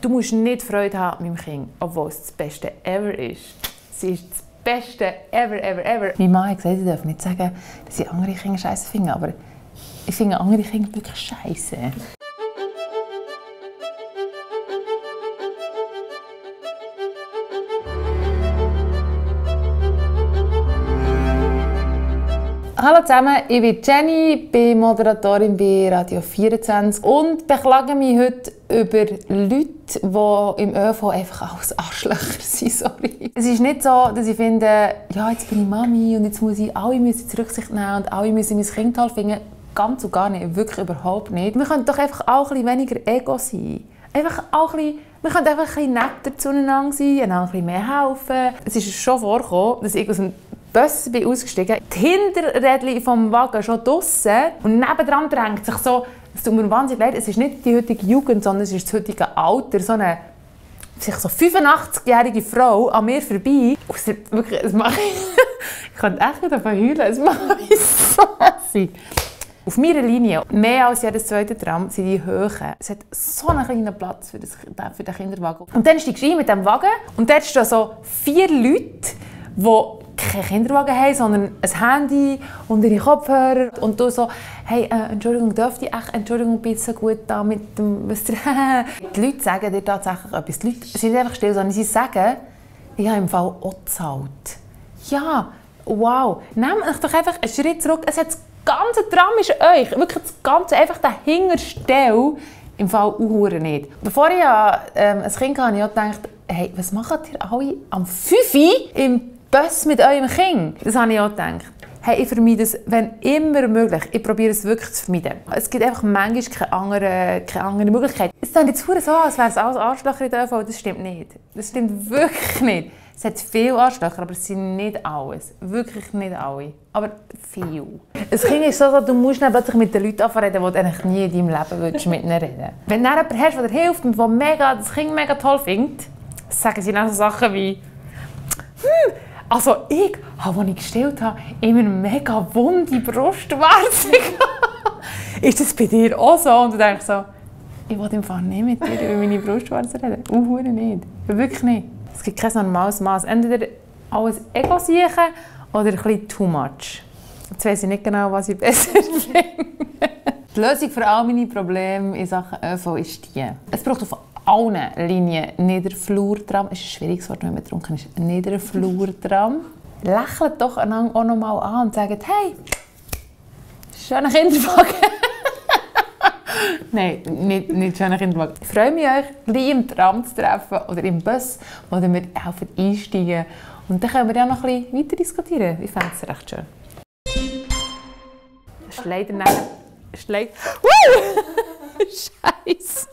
Du musst nicht Freude haben mit dem Kind, obwohl es das Beste ever ist. Sie ist das Beste ever, ever, ever. Meine Mama hat gesagt, ich darf nicht sagen, dass ich andere Kinder scheiße finde, aber ich finde andere Kinder wirklich scheiße. Hallo zusammen, ich bin Jenny, bin Moderatorin bei Radio 24 und beklage mich heute über Leute, die im ÖV einfach alles Arschlöcher sind. Sorry. Es ist nicht so, dass ich finde, ja, jetzt bin ich Mami und jetzt muss ich alle Rücksicht nehmen und alle müssen mein Kind toll finden. Ganz und gar nicht, wirklich überhaupt nicht. Wir können doch einfach auch ein bisschen weniger Ego sein. Einfach auch ein bisschen, wir können einfach ein bisschen netter zueinander sein, einander ein bisschen mehr helfen. Es ist schon vorgekommen, dass ich aus dem Bus bin ausgestiegen, die Hinterrädchen vom Wagen schon draussen und nebendran drängt sich so, es tut mir wahnsinnig leid, es ist nicht die heutige Jugend, sondern es ist das heutige Alter, so eine sich so 85-jährige Frau an mir vorbei. Wirklich, das mache ich könnte echt nicht davon heulen, es macht mich so hässlich. Auf meiner Linie, mehr als jedes zweite Tram, sind die Höhen. Es hat so einen kleinen Platz für den Kinderwagen. Und dann steigst du mit dem Wagen und dort stehen so 4 Leute, die keinen Kinderwagen haben, sondern ein Handy und ihre Kopfhörer. Und du so, hey, Entschuldigung, dürfte ich echt, Entschuldigung, bitte so gut da mit dem, was Die Leute sagen dir tatsächlich etwas. Die Leute sind nicht einfach still, sondern sie sagen, ich habe im Fall auch gezahlt. Ja, wow. Nehmt euch doch einfach einen Schritt zurück. Es hat das ganze Tram ist euch. Wirklich das ganze, einfach der Hinterstell im Fall Uhren nicht. Bevor ich ein Kind hatte, habe ich auch gedacht, hey, was macht ihr alle am 5 Uhr im Bus mit eurem Kind? Das habe ich auch gedacht. Hey, ich vermeide es, wenn immer möglich. Ich probiere es wirklich zu vermeiden. Es gibt einfach manchmal keine andere Möglichkeit. Es ist jetzt so, als wäre es alles Arschlöcher in der ÖV. Das stimmt nicht. Das stimmt wirklich nicht. Es hat viele Arschlöcher, aber es sind nicht alles. Wirklich nicht alle. Aber viel. Das Kind ist so, dass du musst dann plötzlich mit den Leuten reden, die du eigentlich nie in deinem Leben mit ihnen reden willst. Wenn du jemanden hast, der dir hilft und der das Kind mega toll findet, sagen sie dann so Sachen wie also ich, als ich gestillt habe, immer eine mega wunde Brustwarze. Ist das bei dir auch so? Und du denkst so, ich will im Fall nicht mit dir über meine Brustwarze reden. Nicht. Wirklich nicht. Es gibt kein normales Maß. Entweder alles Ego siechen oder ein bisschen too much. Jetzt weiss ich nicht genau, was ich besser finde. Die Lösung für all meine Probleme in Sachen ÖV ist die. Es braucht auf allen Linien Niederflurtram. Das ist ein schwieriges Wort, wenn man betrunken ist. Niederflurtram. Lächelt doch einander auch noch mal an und sagt, hey, schöner Kinderwagen. Nein, nicht schöner Kinderwagen. Ich freue mich, euch gleich im Tram zu treffen oder im Bus, wo wir helfen einsteigen. Und dann können wir ja noch ein bisschen weiter diskutieren. Ich fände es recht schön. Das ist leider nicht... Scheiße!